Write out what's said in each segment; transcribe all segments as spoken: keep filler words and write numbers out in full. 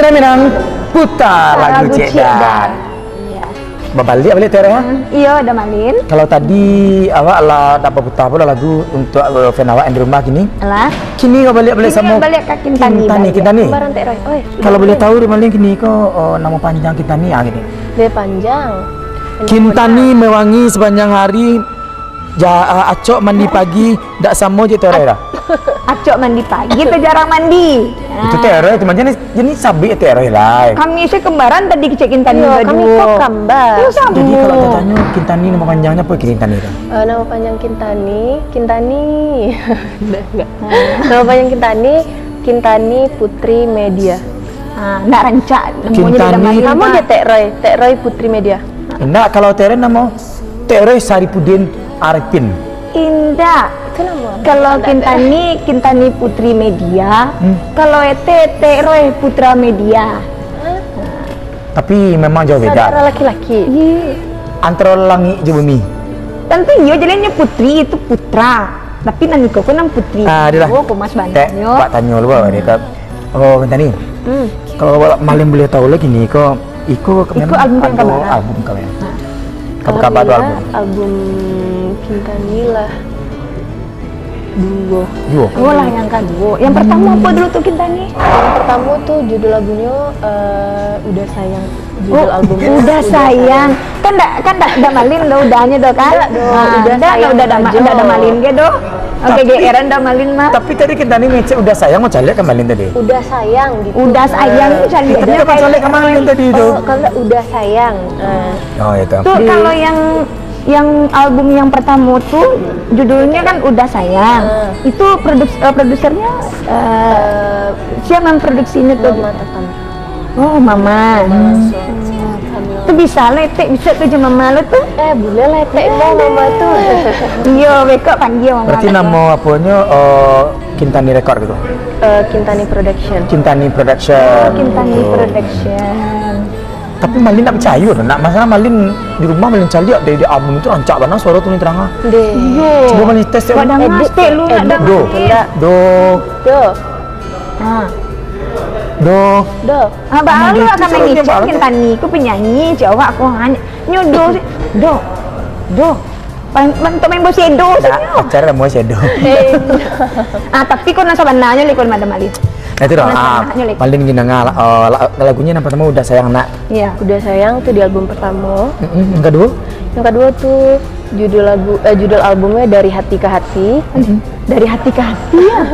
Minang, puta lagu Cik Dan. Iya. Babaliak baliak, Teh Roy, ha? Hmm, iyo, Da Malin. Kalau tadi awak lah dak baputa pulo lagu untuak, eh, fan awak yang di rumah kini. Alah. Kini kau baliak baliak samo Kintani, Kintani. Kintani. Gambaran Teh Roy. Oi, kalau boleh tahu, Da Malin, kini ko, oh, namo panjang Kintani, ah, gini. Dia panjang. Kintani mewangi sepanjang hari, ja-, ah, acok mandi pagi, dak samo je Teh Roy dah. Acok mandi pagi tu jarang mandi. Itu Teh Roy tu, macam ni. Jadi sabik Teh Roy lai. Kami se kembaran tadi kecek Kintani. Iyo, kami ko kembar. Iyo, samo. Jadi kalau tatanyo Kintani, namo panjangnyo apo Kintani tu? Eh, namo panjang Kintani, Kintani. Ndak, ndak. Namo panjang Kintani, Kintani Putri Media. Ah, ndak rancak namonyo Kintani. Samo je Teh Roy, Teh Roy Putri Media. Ndak, kalau Teh Roy namo Teh Roy Saripudin Arifin. Indak. Itu namo abang. Kalau Kintani, Kintani Putri Media. Hmm. Kalau Ete, Teh Roy Putra Media. Hah? Tapi memang jauh beda. Saudara laki-laki. Iya. Antara langik jo bumi. Tantu iyo, jalannya putri itu putra. Tapi nan iko ko nan putri. Ah, adalah. Oh, ko mas Teh, banyak nyo. Wak tanyo lu, Wak, dia kan. Oh, Kintani. Hmm. Kalau Wak Malin boleh tahu lagi ni, ko, iko, iko memang album yang ado kabaran. Album kabaran. Nah. Kabar-kabar tu album. Alhamdulillah, album Kintani lah duo. Duo? Duo lah yang kaduo. Yang pertama apa dulu tu, Kintani? Yang pertama tu judul lagunyo, eh, Udah Sayang. Judul albumnyo Udah Sayang. Kan dak, kan dak, dak Malin doh udahnyo doh kan? Dak doh, Udah Sayang udah dak ma-, ajo. Dak dak Malin ge doh. Oke, G R-an dak Malin mah. Tapi tadi Kintani ngecek Udah Sayang, mau caliak ka Malin tadi. Udah Sayang gitu. Udah Sayang tu caliaknyo. Tapi dak caliak ka Malin tadi tu. Oh, kalau Udah Sayang. Ah. Oh, itu. Tu kalau yang, yang album yang pertama tu judulnya kan Udah Sayang. Ah. Itu produs-, eh, produsernya, eh, siapa yang produksinya tu? Mama Tatang. Oh, mama. Mama langsung. Hmm. Tu bisa lah etek, bisa tu je mama lo tu. Eh, boleh lah etek mo mama tu. Iyo, bekok panggil mama. Berarti namo aponyo, eh, Kintani Record gitu? Eh, Kintani Production. Kintani Production. Oh, Kintani Production. Tapi Malin ndak picayo doh, nak masalah Malin di rumah Malin caliak dari di album tu rancak bana suaro tu ni terang ah. Deh. Iyo. Cubo Malin tes ya. Buat danga stek lu nak danga. Do. Do. Do. Ha. Do. Do. Ah, baru akan mangecek Kintani, ku penyanyi, cik awak ku hanya nyo do, do, do. Pan-, untuk main bosedo sajo. Acara main bosedo. Eh. Ah, tapi ko nan sabananyo lih, ko Madam Malin. Nah, itu dah. Ah, Malin gini, ah, la-, lagunyo nan pertama Udah Sayang Nak. Iya. Udah Sayang tu di album pertama. Mm-mm, yang kedua? Yang kedua tu judul lagu, eh, judul albumnya Dari Hati ke Hati. Mm-mm. Dari Hati ke Hati, ya?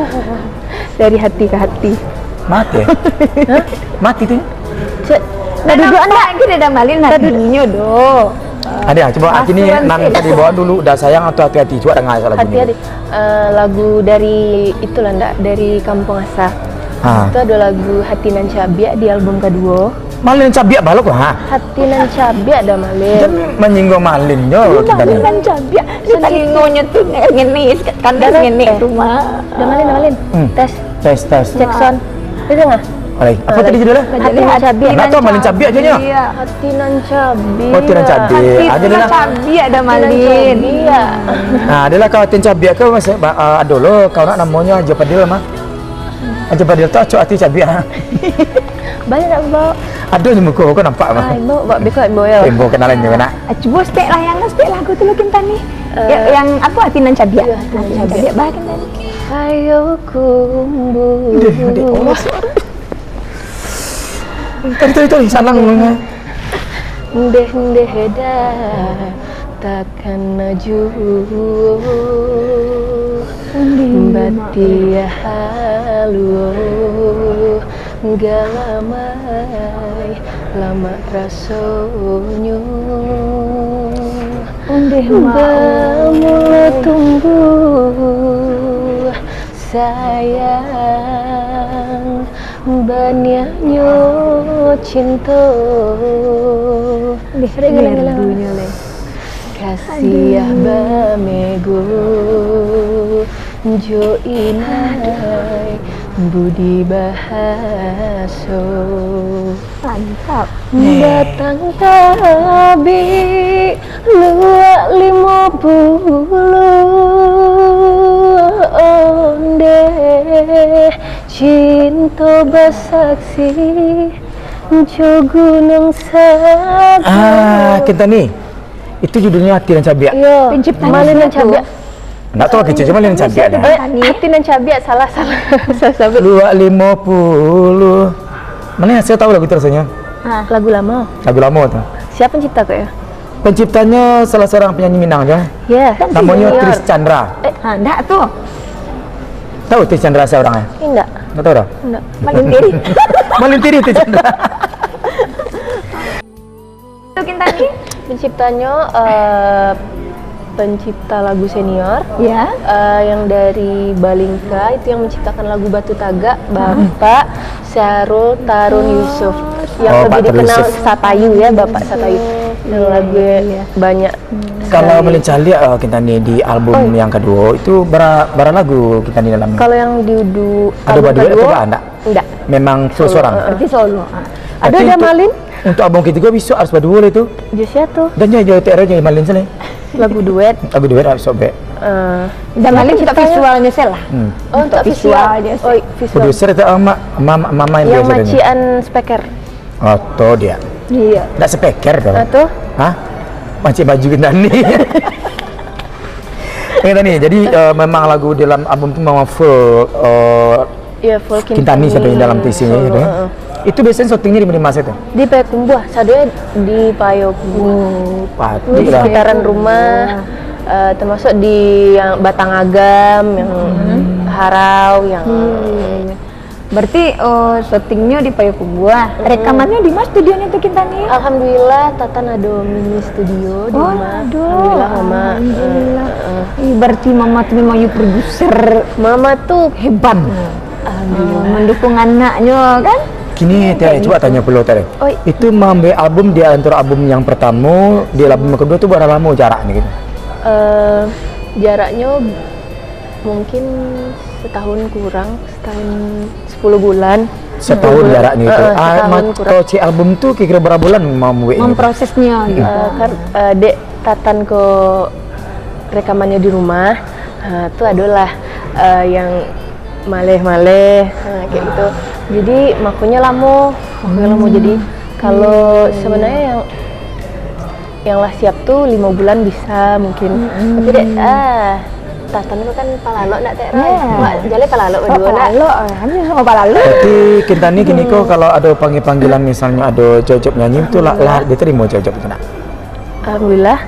Dari hati ke hati. Mati? Hah? Mati tu? Cek, dah duduk anda. Lagi dah Malin hatinya doh. Ada, cuba hati ni nang tadi bawa dulu, Udah Sayang atau Hati-Hati? Cuba dengar salah. Hati-Hati. Eh, lagu dari itulah ndak, dari Kampung Asa. Ha. Itu ada lagu Hati Nan Cabiak di album kedua. Malin cabiak balok lah, ha? Hati nan cabiak dah, Malin. Jan manyinggung Malin jo. Hati nan cabiak. Ni talingonyo tu ngene, kandas ngene rumah. Dah, Malin, dah, Malin. Hmm. Tes. Tes, tes. Cek sound. Dia dengar? Alai, apa tadi judulnya? Hati nan cabiak. Nak tahu Malin cabiak je nyo? Iya. Hati nan cabiak. Oh, hati nan cabiak. Hati nan cabiak dah, Malin. Nah, adalah kau hati nan cabiak kau, mas, ah, ado lo, kau nak namonyo Haji Fadil mah. Haji Fadil tu acok hati cabiak. Banyak nak bawa. Ado je muko kau nampak mah. Ai, bawa, bawa beko, bawa yo. Eh, bawa kenalan je nak. Ah, cubo stek lah, yang stek lagu tu lo Kintani. Eh, yang apa, Hati Nan Cabiak? Iya, Hati Nan Cabiak. Cabiak bah Kintani. Ayo kumbu. Deh, deh, oh, suara. Tadi, tadi, tadi, sanang. Ndeh, ndeh, dah. Takana juo batiah haluo, galamai lamak rasonyo. Bamulo tumbuah sayang, baniahnyo cinto. Kasiah bamego jo inai budi bahaso. Mantap. Datang tabik luak limo puluah ondeh cinto. Toba saksi jo gunung sago. Ah, Kintani. Itu judulnya Hati Nan Cabiak. Iya. Penciptanya Malin Nan siapa? Cabiak. Ndak tahu kecil, cuma Malin Nan Cabiak dah. Eh, Hati Nan Cabiak, salah, salah. Salah sabut. Luak limo puluh. Mana yang saya tahu lagu itu rasanya? Ah, lagu lama. Lagu lama tu. Siapa pencipta kok ya? Penciptanya salah seorang penyanyi Minang je. Ya. Namanya Senior. Tris Chandra. Eh, ha, ndak tu. Tahu Tris Chandra siapa orangnya? Indak. Nggak tahu dah? Indak. Malin Tiri. Malin Tiri Tris Chandra. Tu Kintani? Penciptanya, eh, pencipta lagu senior. Ya. Eh, yang dari Balingka itu yang menciptakan lagu Batu Tagak, Bapak Syarul Tarun Yusuf. Yang Oh, lebih Pak Tarun dikenal Yusuf. Satayu ya, Bapak Satayu. Yang lagu banyak. Kalau Malin caliak, eh, Kintani di album yang kedua itu bara, bara lagu Kintani dalam? Kalau yang di du-, Ada album baduet kedua, atau enggak? Enggak. Memang full Solo, seorang? eh. Berarti solo. Ah. Ada, Tapi ada untuk, Malin? Untuk album ketiga besok harus berdua lah itu. Jus ya tu. Dan jangan jauh T R jangan Malin salah. Lagu duet. Lagu duet harus sobek. Eh, Dan Malin kita penciptanya? Visualnya salah. Hmm. Oh, untuk visual. Visual aja sih. Oh, visual. Produser itu, eh, ma-, ma-, mama yang Yang biasa tanya. Macian speaker. Oto dia. Iya. Ndak speaker dah. Ah, tu? Hah? Macam baju Kintani. Kintani. Jadi, eh, memang lagu dalam album tu memang full, eh, Iya, full Kintani sampai dalam T C-nya solo, gitu, ya. Heeh. Itu biasanya syutingnya di mana masa itu? Di Payakumbuah, sadonya di Payakumbuah. Oh, patut Di lah. Sekitaran rumah, eh, termasuk di yang Batang Agam, yang Harau, yang Hmm. Berarti, oh, syutingnya di Payakumbuah. Mm-mm. Rekamannya di mana studionya tuh, Kintani? Alhamdulillah, Tatan ada mini studio di Oh, rumah. Ada. Alhamdulillah, Mama. Alhamdulillah. Eh, eh. Ih, berarti Mama tuh memang you produser Mama tuh hebat. Alhamdulillah. Eh, mendukung anaknya, kan? Kini, Teh, coba tanya pulo, Teh. Oi. Itu mambuat album di antara album yang pertama, di album yang kedua tuh berapa lama jaraknya gitu? Eh, jaraknya mungkin setahun kurang, setahun sepuluh bulan. Setahun Sepuluh bulan. Jaraknya itu. Heeh, Ah, setahun mak-, kurang. Kalau cek album tu kira-kira berapa bulan mambuatnya? Memprosesnya gitu. Eh, kan, eh, dek Tatan ko rekamannya di rumah, ha, tu adalah, eh, yang maleh-maleh, ha, kayak gitu. Jadi, makonyo lamo, makonyo lamo. Jadi, kalau Hmm. sebenarnya yang, yang lah siap tu lima bulan bisa mungkin. Mm-mm. Tapi dek, ah, Tatan tu kan palalok nak tek Rai. Ya. Mak, jaleh palalok Oh, berdua nak. Palalok, ah, kami sama palalok. Berarti Kintani kini ko kalau ada panggilan-panggilan, misalnya ada job-job nyanyi tu lah, lah diterima job-job tu nak? Alhamdulillah.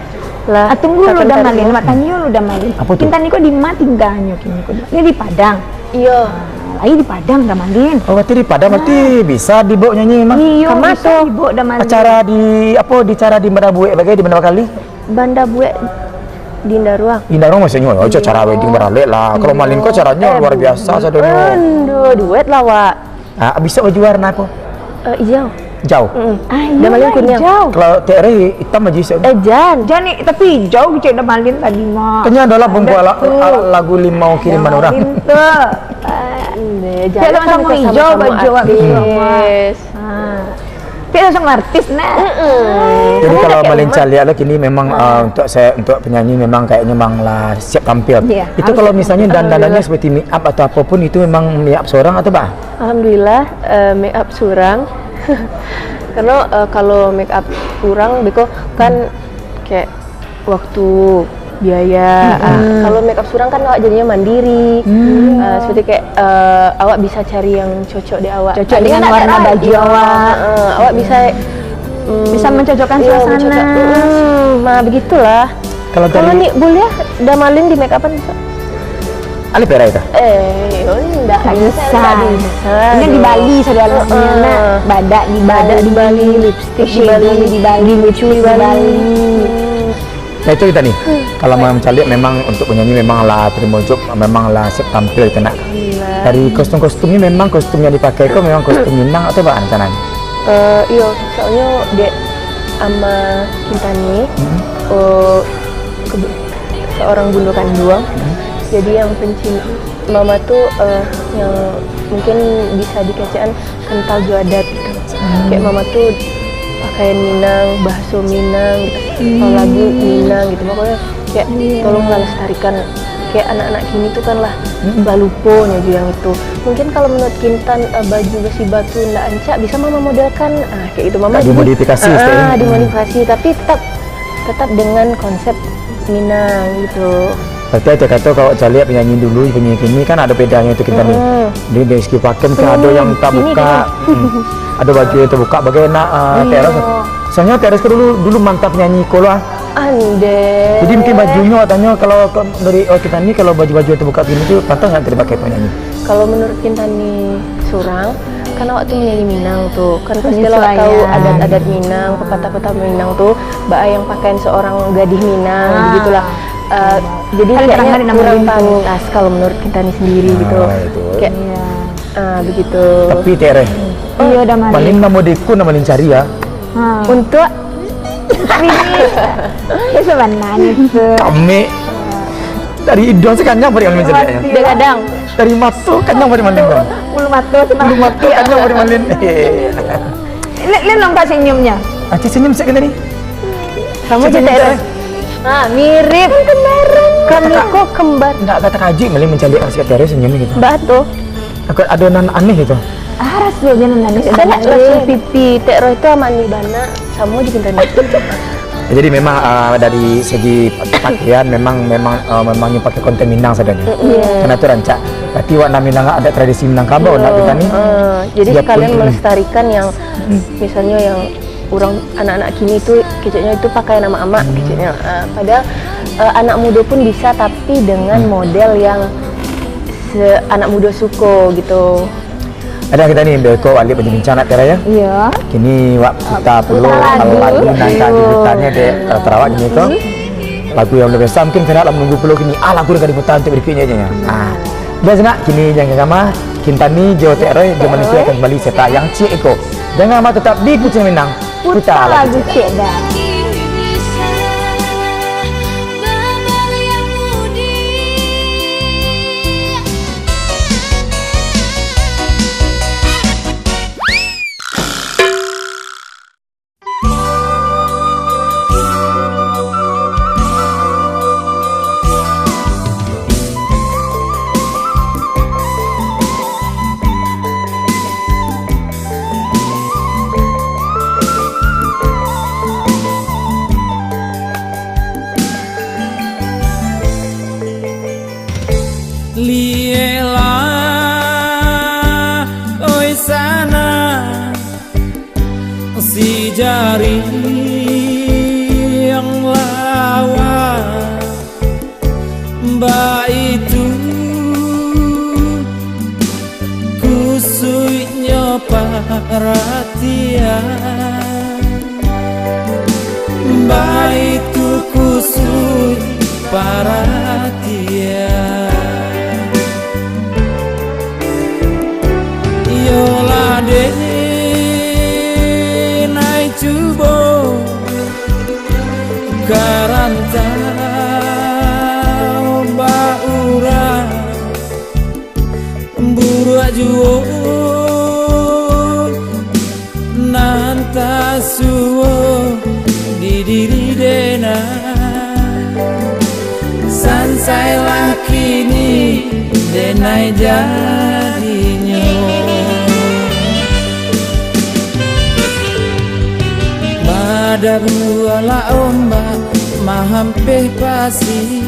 Lah, Ah, tunggu lu, Tatan Dah Malin, terima. Mak tanyo lu, Dah Malin. Apa tu? Kintani ko di ma tinggalnyo kini ko? Ni di Padang. Iyo. Ah, lai di Padang, Dah Malin. Oh, berarti di Padang, berarti Ah. bisa dibawa nyanyi mah. Iyo, Kama bisa tu? Dibawa, Dah Malin. Acara di, apa, di acara di Banda Buek bagai, di Banda Bakali? Banda Buek di Indaruang. Indaruang maksudnya, oh, acara wedding baralek lah. Kalau Malin ko acaranya luar biasa sadonyo. Aduh, duet lah, Wak. Ah, bisa baju warna apa? Eh, hijau. Hijau? Mm-mm. Ah, Dah Malin lah, kuning. Hijau. Kalau Tek Rai hitam aja bisa. Eh, jan. Jan ni, tapi hijau kecek Dah Malin tadi, Mak. Kayaknya adalah bungkuan Dah la-, tu. La-, lagu limau kiriman Dah orang. Malin tu. Ah, Dah Malin sama-sama hijau baju awak besok, Mak. Ah. Tapi langsung artis, nah. Mm-mm. Jadi kalau Malin caliak lah kini memang, ah, untuk saya, untuk penyanyi memang kayaknya memang lah siap tampil. Iya, harus siap tampil. Itu kalau misalnya dandanannya seperti make up atau apapun itu memang make up seorang atau bah? Alhamdulillah, eh, make up surang. Karena, eh, kalau make up urang, beko kan kayak waktu, biaya. Ah, kalau make up surang kan awak jadinya mandiri. Ah, seperti kayak, eh, awak bisa cari yang cocok di awak. Cocok dengan warna baju awak. Ah, awak bisa, mm, Bisa mencocokkan suasana. Mencocok. Mm, nah, begitulah. Kalau ni boleh, Dah Malin di make upan bisa? Alif Era itu? Eh, yo, ndak bisa, ndak bisa. Ini di Bali saudara. Heeh. Nak badak di Bali, lipstick di Bali, di Bali, lucu di Bali. Nah, itu kita nih. Kalau mau mencaliak memang untuk penyanyi memang lah terima job, memang lah siap tampil kita nak. Dari kostum-kostumnya memang kostum yang dipakai itu memang kostum Minang atau apa rencananya? Eh, iyo, soalnya dek ama Kintani, eh, kebe-, seorang bunda kanduang. Jadi yang penting mama tu, eh, yang mungkin bisa dikecekkan kental jo adat gitu. Kayak mama tu pakaian Minang, bahasa Minang gitu. Lagu Minang gitu. Pokoknya kayak tolonglah lestarikan. Kayak anak-anak kini tu kan lah Balupo nyo jo yang itu. Mungkin kalau menurut Kintan, eh, baju basi batu ndak rancak, bisa mama modelkan, ah, kayak gitu. Mama Ndak jadi, dimodifikasi, ah, istilahnya. Ah, dimodifikasi, tapi tetap, tetap dengan konsep Minang gitu. Berarti ado kato, kalau caliak penyanyi dulu, penyanyi kini kan ado bedanyo tu, Kintan ni. Mm-mm. Di, dari segi pakaian kan ado yang tak buka. Ini, ini. Hmm. Ado baju yang terbuka, bagai nak, ah, Iya. Terus. Soalnya Terus kan dulu, dulu mantap nyanyi ko lah. Andeh. Jadi mungkin bajunyo, tanyo kalau, kalau dari, oh, Kintan ni kalau baju-baju yang terbuka gini tu pantas nggak dipakai penyanyi? Kalau menurut Kintan ni surang, kan awak tu menyanyi Minang tu, kan pasti lah awak tahu adat-adat Minang, pepatah-pepatah Minang tu, baa yang pakaian seorang gadih Minang, Ah. begitulah. Eh, jadi Kan kayaknya kadang-kadang kurang namanya itu. pantas kalau menurut Kintan ni sendiri gitu. Ah, itu. Kayak, Iya. ah, begitu. Tapi Terus, Oh, Iya, dah mandi. Paling namo deko, namo lincari ya. Ha. Untuk Tapi ini, ya, sebenarnya tu. Kami dari hidung se kanyang paling mencaliaknya. Dia gadang. Dari mato kanyang paling malin. Bulu mato se Bulu mato kanyang paling malin. Lihat, lihat nampak senyumnya. Acil senyum sekali tadi. Kamu Acil je senyum tak sekali. Ah, mirip. Kan kembaran. Kami kok kembar. Ndak kata kaji malin mencaliak si Terus senyum gitu. Bah tu. Aku ado nan aneh gitu. Ah, rasanya nan aneh. Salah, rasanya pipi Terus tu manih bana, samo je Kintan ni. Jadi memang, ah, dari segi pakaian memang, memang, ah, memang nyo pakai konten Minang sadonyo. Mm-mm. Iya. Karena tu rancak. Berarti warna Minang, ada tradisi Minangkabau, Iya. nak Kintan ni. Ah, jadi Dia sekalian pun, mm. melestarikan yang, Mm. misalnya yang urang anak-anak kini tu, keceknyo itu pakaian amak-amak, Hmm. keceknyo. Ah, padahal, eh, anak mudo pun bisa, tapi dengan Hmm. model yang se-, anak mudo suko gitu. Ado Kintan ni, beko baliak banyak bincang nak Tera ya? Iya. Kini wak kita pulo putar lagu. Lagu nan ka diputarnyo dek, eh, Terawak kini tu. Hmm. Lagu yang luar biasa, mungkin Tera lah menunggu pulo kini. Ah, lagu nan ka diputar untuk berikutnya je ya. Ah. Dah senak, kini jangan kama, Kintan ni, jo Terus, jo manusia akan kembali serta yang ciek iko. Jangan lama tetap di Kucing Minang. Putar lagu ciek dah. Lieklah, oi sanak, si jariang lawa, baitu kusuiknyo paratian, baitu kusuik paratian. Iyolah denai cubo ka rantau baurang, buruak juo nan tasuo di diri denai. Sansailah kini denai jadinyo. Badabualah ombak mahampeh pasi,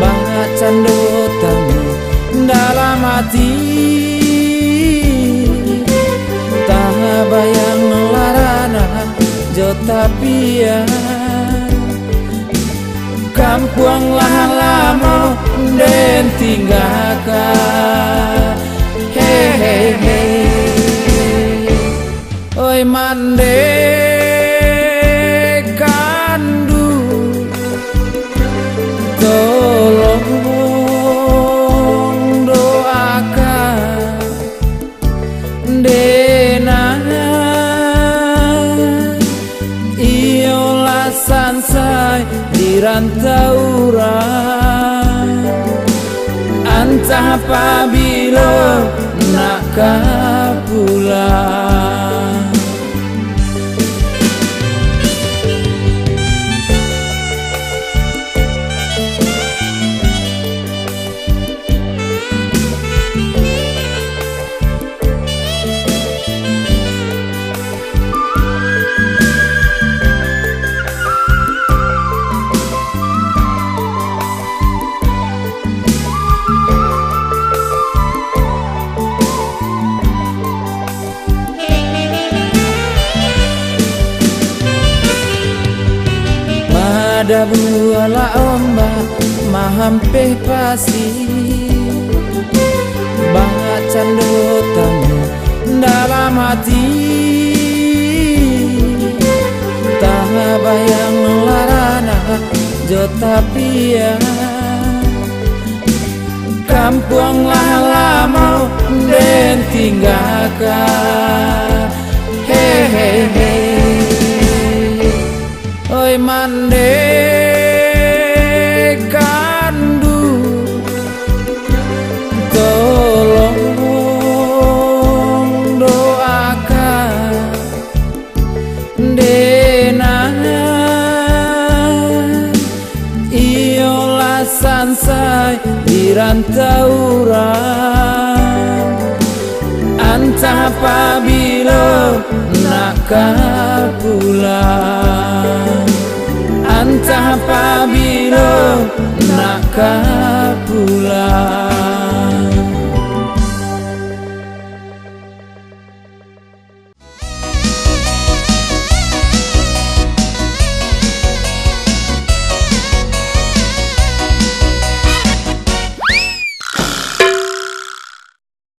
bacando tamu dalam ati. Tabayang larana jo tapian, kampuang lah lamo den tinggakan. He, he, he. Oi mandeh kanduang, tolong doakan denai, iyolah sansai di rantau urang, antah pabilo nak ka pulang. Ada bualah ombak mahampeh pasi, bacando tanyo dalam hati. Tabayang larana jo tapian, kampuang lah lamo den tinggakan. Hehehe. Oi Mande Kandu, tolong doakan dena, iyolah sansai di rantau urang. Antah pabilo nak ka pulang, antah pabilo nak ka pulang.